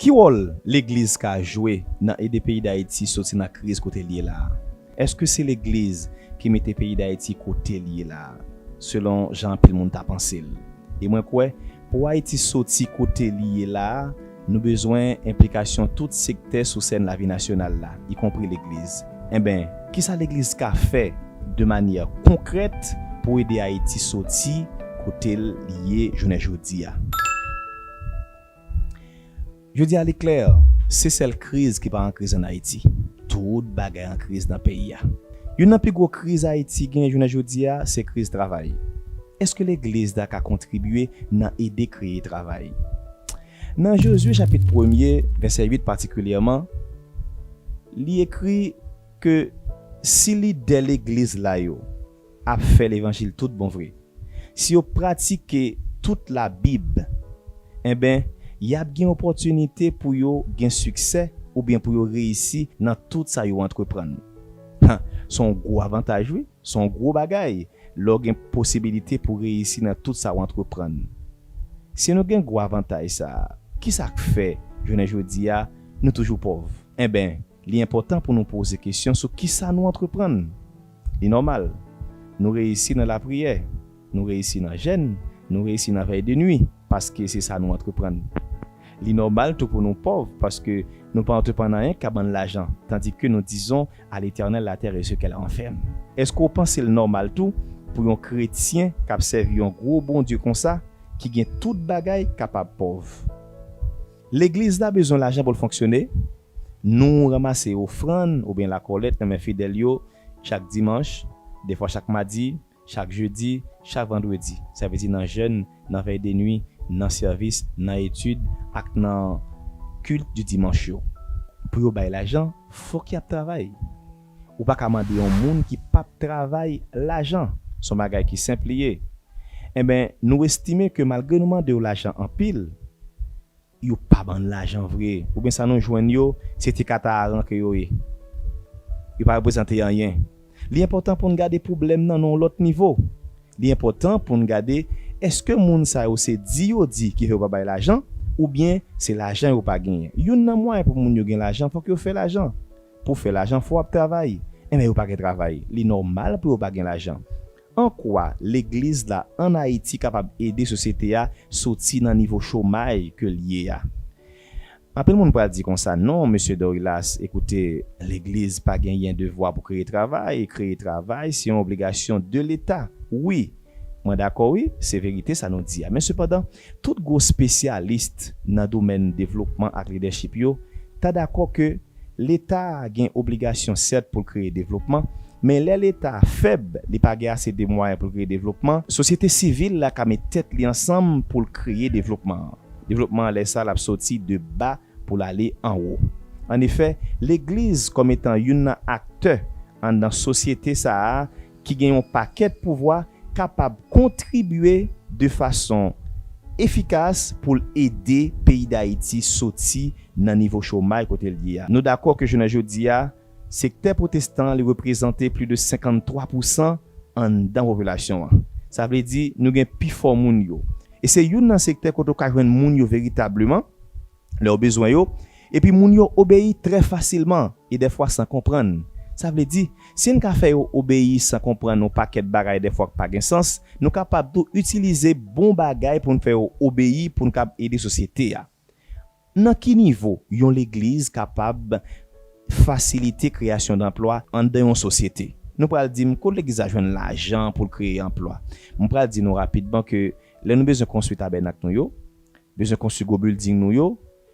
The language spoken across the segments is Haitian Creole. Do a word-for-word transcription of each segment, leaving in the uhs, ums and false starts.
Ki wòl legliz ka jwe nan ede peyi Dayiti soti nan kriz kote l ye la a? Èske se legliz ki mete peyi Dayiti kote l ye la a, selon jan anpil moun ta panse l? E mwen kwè, pou Ayiti soti kote li ye la a, nou bezwen enplikasyon tout sektè sou sèn lavi nasyonal la, ikonpri legliz. Enben, kisa legliz ka fè de manyè konkrèt pou ede Ayiti soti kote l ye jounen jodi a? Jodi a, li klè, se sèl kriz ki pa an kriz ann Ayiti. Tout bagay an kriz nan peyi a. Youn nan pi gwo kriz Ayiti gen jounen jodi a, se kriz travay. Èske legliz la ka kontribye nan ede kreye travay? Nan Jozye chapit premye, vèsè uit patikilyèman, li ekri ke si lidè legliz la yo ap fè levanjil tout bon vre, si yo pratike tout Labib, enben, y ap gen opòtinite pou yo gen siksè oubyen pou yo reyisi nan tout sa yo antreprann. Ha, se yon gwo avantaj, wi. Se yon gwo bagay lè w gen posibilite pou reyisi nan tout sa w antreprann. Si nou gen gwo avantaj sa a, kisa k fè, jounen jodi a, nou toujou pòv? Enben, li enpòtan pou nou poze kesyon sou kisa nou antreprann. Li nòmal. Nou reyisi nan lapriyè, nou reyisi nan jèn, nou reyisi nan vèy de nwi, paske se sa nou antreprann. Li nòmal tou pou nou pòv, paske nou pa antreprann anyen k ka ban n lajan, tandike nous disons à l'Éternel la terre et ce qu'elle renferme. Èske w panse l nòmal tou pou yon kretyen k ap sèvi yon gwo Bondye konsa, ki gen tout bagay, kapab pòv? Legliz la bezwen lajan pou l fonksyone. Nou ranmase ofrann oubyen lakòlèt nan men fidèl yo chak dimanch, defwa chak madi, chak jedi, chak vandredi. Sa vle di nan jèn, nan vèy de nwi, nan sèvis, nan etid ak nan kilt di dimanch yo. Pou yo bay lajan, fòk y ap travay. Ou pa ka mande yon moun ki p ap travay lajan. Se yon bagay ki senp li ye. Enben, nou estime ke malgre nou mande yo lajan anpil, yo pa ban n lajan vre. Oubyen sa nou jwenn yo, se ti kataran ke yo ye. Yo pa reprezante anyen. Li enpòtan pou n gade pwoblèm nan nan yon lòt nivo. Li enpòtan pou n gade, èske moun sa yo se di yo di ki fè yo pa bay lajan, oubyen se lajan yo pa genyen? Youn nan mwayen pou moun yo gen lajan, fòk yo fè lajan. Pou fè lajan, fò w ap travay. Enben, yo pa gen travay. Li nòmal pou yo pa gen lajan. An kwa legliz la ann Ayiti kapab ede sosyete a soti nan nivo chomay ke l ye a? Anpil moun pral di konsa, "Non, mesye Dorilas, ekoute, legliz pa genyen devwa pou kreye travay, e kreye travay, se yon obligasyon de Leta." Wi, mwen dakò, wi, se verite sa nou di a. Men sepandan, tout gwo espesyalis nan domèn devlopman ak lidèchip yo ta dakò ke Leta a gen obligasyon, sèt, pou l kreye devlopman, men lè Leta a fèb, li pa gen ase de mwayen pou l kreye devlopman, sosyete sivil la ka met tèt li ansanm pou l kreye devlopman an. Devlopman an, lè sa, l ap soti de ba pou l ale anwo. Annefè, legliz, kòm etan youn nan aktè anndan sosyete sa a ki gen yon pakèt pouvwa, kapab kontribye de fason efikas pou l ede peyi Dayiti soti nan nivo chomay kote l ye a. Nou dakò ke jounen jodi a, sektè pwotestan an, li reprezante plis de senkanntwa pousan anndan popilasyon an. Sa vle di, nou gen pifò moun yo. E se youn nan sektè kote w ka jwenn moun yo veritableman, lè w bezwen yo, epi moun yo obeyi trè fasilman e dèfwa san konprann. Sa vle di, si n ka fè yo obeyi san konprann yon pakèt bagay dèfwa k pa gen sans, nou kapab tou itilize bon bagay pou n fè yo obeyi, pou n kab ede sosyete a. Nan ki nivo yon legliz kapab fasilite kreyasyon danplwa anndan yon sosyete? Nou pral di m, kot legliz la jwenn lajan pou l kreye anplwa? M pral di nou rapidman ke lè nou bezwen konstwi tabènak nou yo, bezwen konstwi gwo bilding nou yo,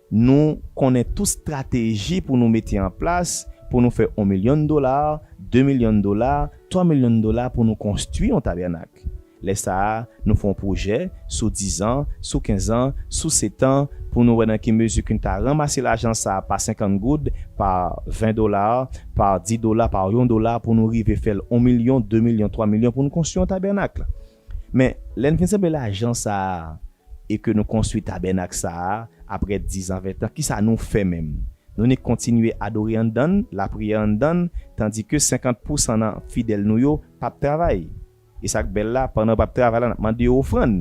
nou konnen tout estrateji pou nou mete an plas pou nou fè yon milyon dola, de milyon dola, twa milyon dola pou nou konstwi yon tabènak. Lè sa a, nou fè yon pwojè sou diz an, sou kenz an, sou sèt an, pou nou wè nan ki mezi ke n ta ranmase lajan sa a pa senkant goud, pa ven dola, pa dis dola, pa yon dola, pou nou rive fè l yon milyon, de milyon, twa milyon, pou nou konstwi yon tabènak. Men, lè n fin sanble lajan sa a, e ke nou konstwi tabènak sa a, apre diz an, ven an, kisa nou fè menm? Nou nik kontinye adore anndan l, lapriyè anndan l, tandike senkant pousan nan fidèl nou yo p ap travay. E sa k bèl la, pandan yo p ap travay la, n ap mande yo ofrann.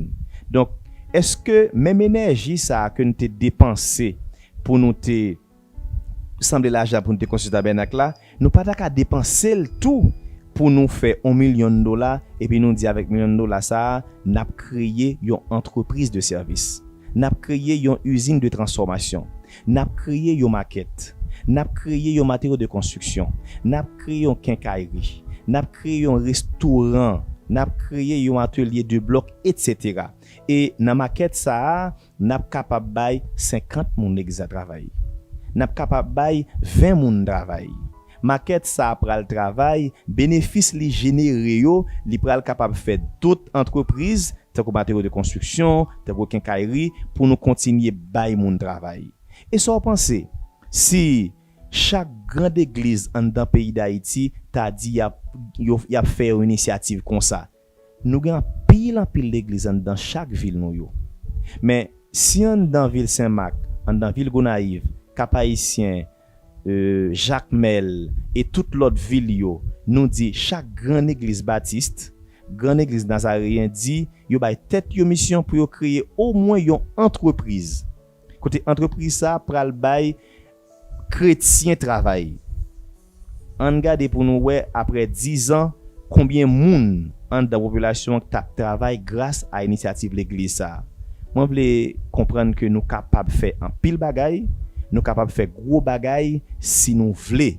Donk, èske menm enèji sa a ke n te depanse pou nou te sanble lajan pou nou te konstwi tabènak la, nou pa ta ka depanse l tou pou nou fè yon milyon dola, epi nou di avèk milyon dola sa a, n ap kreye yon antrepriz de sèvis. N ap kreye yon izin de transfòmasyon. N ap kreye yon makèt. N ap kreye yon materyo de konstriksyon. N ap kreye yon kenkayri. N ap kreye yon restoran. N ap kreye yon atelye de blòk, etsetera. E nan makèt sa a, n ap kapab bay senkant moun legliz la travay. N ap kapab bay ven moun travay. Makèt sa a pral travay, benefis li jenere yo, li pral kapab fè dòt antrepriz, tankou materyo de konstriksyon, tankou kenkayri, pou nou kontinye bay moun travay. E sa w panse, si chak gran legliz anndan peyi Dayiti ta di y ap, yo, y ap fè yon inisyativ konsa? Nou gen anpil, anpil legliz anndan chak vil nou yo. Men, si anndan vil Senmak, anndan vil Gonayiv, Kap Ayisyen, e, Jakmèl e tout lòt vil yo, nou di chak gran legliz batis, gran legliz nazareyen di yo bay tèt yo misyon pou yo kreye omwen yon antrepriz. Kote antrepriz sa a pral bay kretyen travay. Ann gade pou nou wè, apre diz an, konbyen moun anndan popilasyon an k t ap travay gras a inisyativ legliz sa a. Mwen vle konprann ke nou kapab fè anpil bagay, nou kapab fè gwo bagay si nou vle.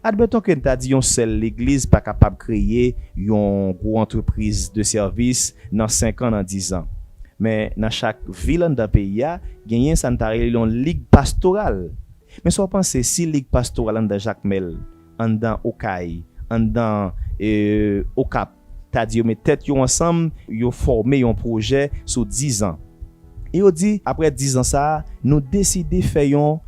Admeton ke n ta di yon sèl legliz pa kapab kreye yon gwo antrepriz de sèvis nan senk an, nan diz an. Men nan chak vil anndan peyi a, genyen sa n ta rele yon lig pastoral. Men sa w panse si lig pastoral anndan Jakmèl, anndan Okay, anndan, e, Okap, ta di yo met tèt yo ansanm, yo fòme yon pwojè sou diz an. E yo di, apre diz an sa a, nou deside fè yon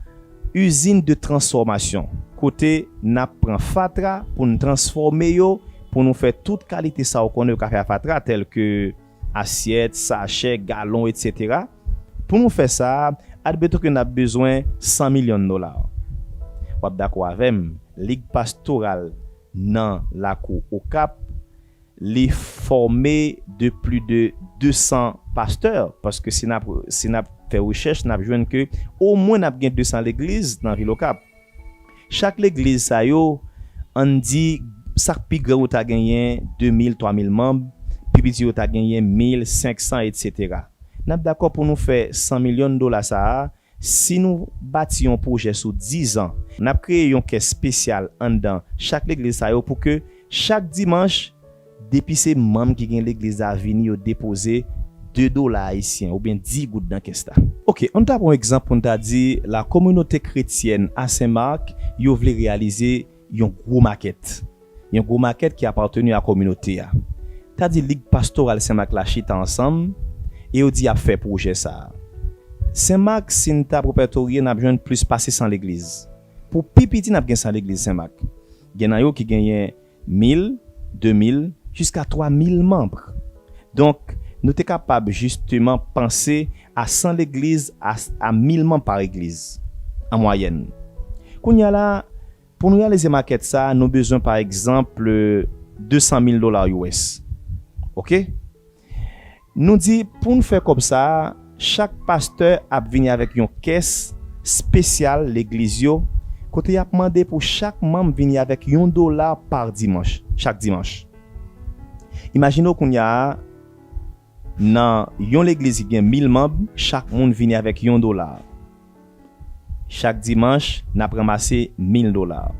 izin de transfòmasyon, kote n ap pran fatra pou n transfòme yo, pou nou fè tout kalite sa w konnen yo ka fè a fatra, tèlke asyèt, sachè, galon, etsetera. Pou nou fè sa, admeton ke n ap bezwen san milyon dola. W ap dakò avè m, Lig Pastoral nan lakou Okap, li fòme de plis de de san pastè, paske si n ap, si n ap fè rechèch, n ap jwenn ke omwen n ap gen de san legliz nan vil Okap. Chak legliz sa yo, ann di, sa k pi gran yo ta genyen de mil, twa mil manm, pi piti yo ta genyen mil, senk san, etsetera. N ap dakò pou nou fè san milyon dola sa a, si nou bati yon pwojè sou diz an, n ap kreye yon kès espesyal anndan chak legliz sa yo pou ke chak dimanch, depi se manm ki gen legliz la vini, yo depoze de dola ayisyen oubyen dis goud nan kès la. Oke, ann ta pran yon egzanp pou n ta di la kominote kretyèn a Sen Mak, yo vle reyalize yon gwo makèt. Yon gwo makèt ki apateni a kominote a. Ta di Lig Pastoral Sen Mak la chita ansanm e yo di y ap fè pwojè sa a. Sen Mak, si n ta pwopètorye, n ap jwenn plis pase san legliz. Pou pi piti, n ap gen san legliz Sen Mak. Gen nan yo ki genyen mil, de mil, jiska twa mil manm. Donk, nou te kapab jisteman panse a san legliz a, a mil manm pa legliz, an mwayèn. Kounye a la, pou nou reyalize makèt sa a, nou bezwen, pa egzanp, de san mil dola U S. Oke? Nou di, pou n fè kòb sa a, chak pastè ap vini avèk yon kès espesyal legliz yo, kote y ap mande pou chak manm vini avèk yon dola pa dimanch, chak dimanch. Imajine w kounye a, nan yon legliz ki gen mil manm, chak moun vini avèk yon dola. Chak dimanch, n ap ranmase mil dola.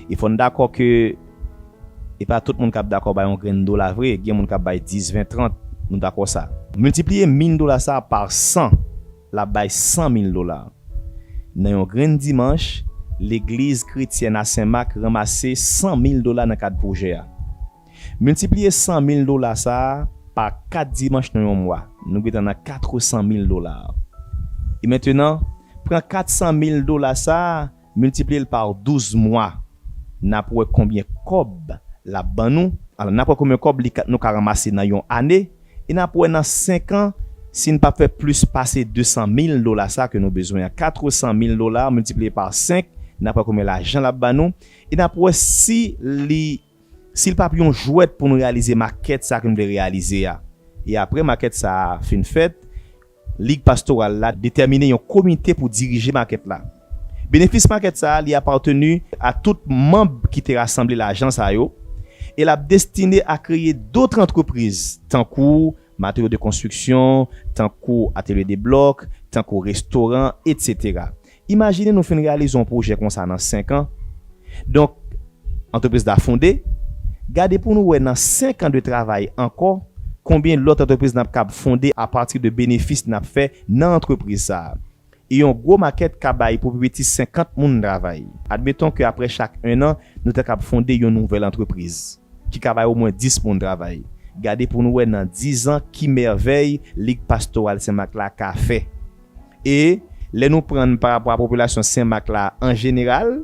E fò n dakò ke e pa tout moun k ap dakò bay yon grenn dola vre, gen moun k ap bay dis, ven, trant, nou dakò sa. Miltipliye mil dola sa a pa san, l ap bay san mil dola. Nan yon grenn dimanch, legliz kretyèn a Sen Mak ranmase san mil dola nan kad pwojè a. Miltipliye san mil dola sa a pa kat dimanch nan yon mwa, nou gentan nan katresan mil dola. E mentenan, pran katresan mil dola sa a, miltipliye l pa douz mwa, n ap wè konbyen kòb l ap ban nou. Alò, n ap wè konbyen kòb li ka, nou ka ranmase nan yon ane, e n ap wè nan senk an, si n pa fè plis pase de san mil dola sa ke nou bezwen an. Katresan mil dola miltipliye pa senk, n ap wè konbyen lajan l ap ban nou, e n ap wè si li, si l p ap yon jwèt pou nou reyalize makèt sa ke nou vle reyalize a. E apre makèt sa a fin fèt, Lig Pastoral la detèmine yon komite pou dirije makèt la. Benefis makèt sa a, li apateni a tout manm ki te rasanble lajan sa yo, e l ap destine a kreye dòt antrepriz, tankou materyo de konstriksyon, tankou atelye de blòk, tankou restoran, etsetera. Imajine nou fin reyalize yon pwojè konsa nan senk an. Donk, antrepriz la fonde. Gade pou nou wè nan senk an de travay ankò, konbyen lòt antrepriz n ap kab fonde apati de benefis n ap fè nan antrepriz sa a. E yon gwo makèt ka bay pou pi piti senkant moun travay. Admeton ke apre chak en an, nou ta kab fonde yon nouvèl antrepriz ki ka bay omwen dis moun travay. Gade pou nou wè nan dis an ki mèvèy Lig Pastoral Senmak la ka fè. E lè nou pran n parapò a popilasyon Senmak la an jeneral,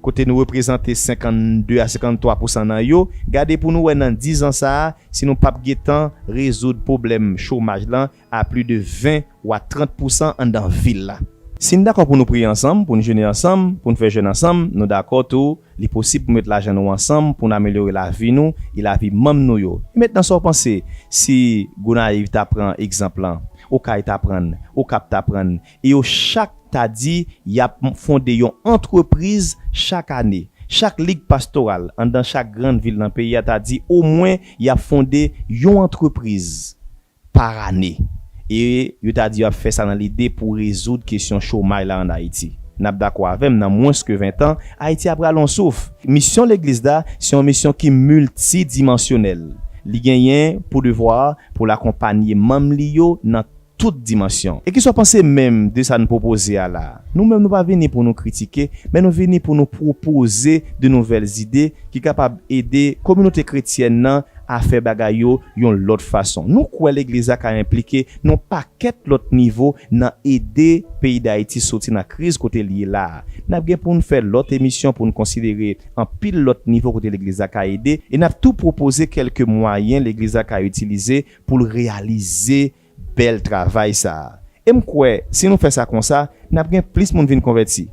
kote nou reprezante senkannde a senkanntwa pousan nan yo, gade pou nou wè nan dis an sa a, si nou p ap gentan rezoud pwoblèm chomaj lan a plis de ven ou a trant pousan anndan vil la. Si n dakò pou nou priye ansanm, pou n jene ansanm, pou n fè jèn ansanm, nou dakò tou, li posib pou met lajan nou ansanm, pou n amelyore lavi nou e lavi manm nou yo. E mentnan, sa w panse si Gonayiv ta pran egzanp lan, Okay ta pran, Okap ta pran, e yo chak ta di y ap fonde yon antrepriz chak ane? Chak lig pastoral anndan chak grann vil nan peyi a ta di omwen y ap fonde yon antrepriz pa ane. E yo ta di y ap fè sa nan lide pou rezoud kesyon chomay la ann Ayiti. N ap dakò avè m, nan mwens ke ven tan, Ayiti ap rale yon souf. Misyon legliz la, se yon misyon ki miltidimansyonèl. Li genyen pou devwa pou l akonpanye manm li yo nan tout dimansyon. E kisa w panse menm de sa n pwopoze a la a? Nou menm, nou pa vini pou nou kritike, men nou vini pou nou pwopoze de nouvèl zide ki kapab ede kominote kretyèn nan a fè bagay yo yon lòt fason. Nou kwè legliz la ka enplike nan yon pakèt lòt nivo nan ede peyi Dayiti soti nan kriz kote l ye la a. N ap gen pou n fè lòt emisyon pou n konsidere anpil lòt nivo kote legliz la ka ede, e n ap tou pwopoze kèlke mwayen legliz la ka itilize pou l reyalize bèl travay sa a. E m kwè, si nou fè sa konsa, n ap gen plis moun vin konvèti.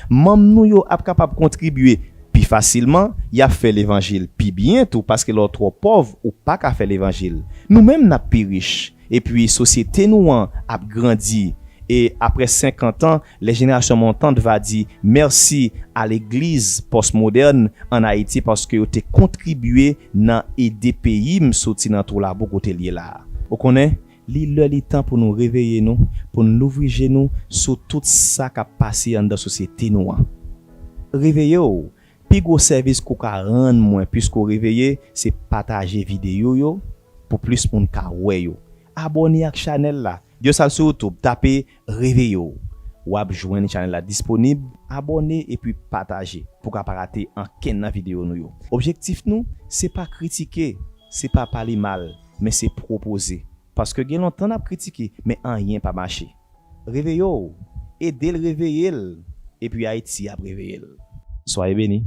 Manm nou yo ap kapab kontribye pi fasilman, y ap fè levanjil pi byen tou, paske lè w twò pòv, ou pa ka fè levanjil. Nou menm, n ap pi rich. Epi, sosyete nou an ap grandi. E apre senkant an, lè jenerasyon montant va di mèsi a legliz pòsmodèn ann Ayiti, paske yo te kontribye nan ede peyi m soti nan twou labou kote l ye la a. Ou konnen, li lè li tan pou nou reveye nou, pou n louvri je nou sou tout sa k ap pase anndan sosyete nou an. Reveye w. Pi gwo sèvis ke w ka rann mwen, piske w reveye, se pataje videyo yo pou plis moun ka wè yo. Abòne ak chanèl la. Di yo sa l sou YouTube, tape Reveye w. W ap jwenn chanèl la disponib. Abòne epi pataje pou w ka pa rate ankenn nan videyo nou yo. Objektif nou, se pa kritike, se pa pale mal, men se pwopoze. Paske gen lontan n ap kritike, men anyen pa mache. Reveye w, ede l reveye l, epi Ayiti ap reveye l. Soyez bénis.